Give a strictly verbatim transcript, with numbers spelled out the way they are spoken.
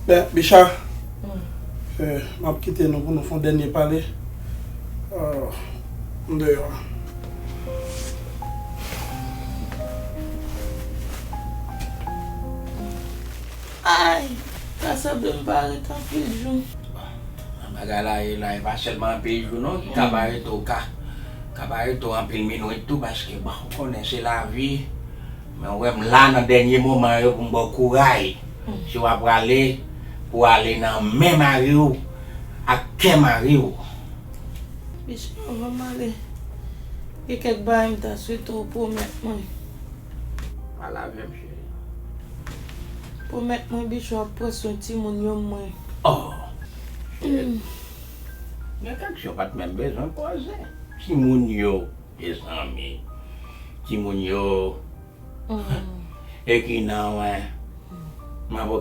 Ben, Bicha, eh, m ap kite nou pou nou fè yon dènye pale. Ah, m deyò. Ay, ta sanble m pa ret anpil jou. Nan bagay la ye la, e pa sèlman anpil jou non ki ka pa rete w ka, ka pa rete w anpil minwit tou, paske bon, ou konnen se lavi. Men ou wè m la nan dènye moman yo pou m ba w kouray. Si w ap prale, pou w ale nan men mari w ak kè mari w. Bicha, anvan m ale, gen kèk bagay m ta swete w pwomèt mwen. Pale avè m, cheri. Pwomèt mwen, Bicha, w ap pran swen timoun yo mwen. Oh, cheri. Gen kèk jou pa t menm bezwen koze. Timoun yo, mezanmi. Timoun yo. E ki nan, wen. M ap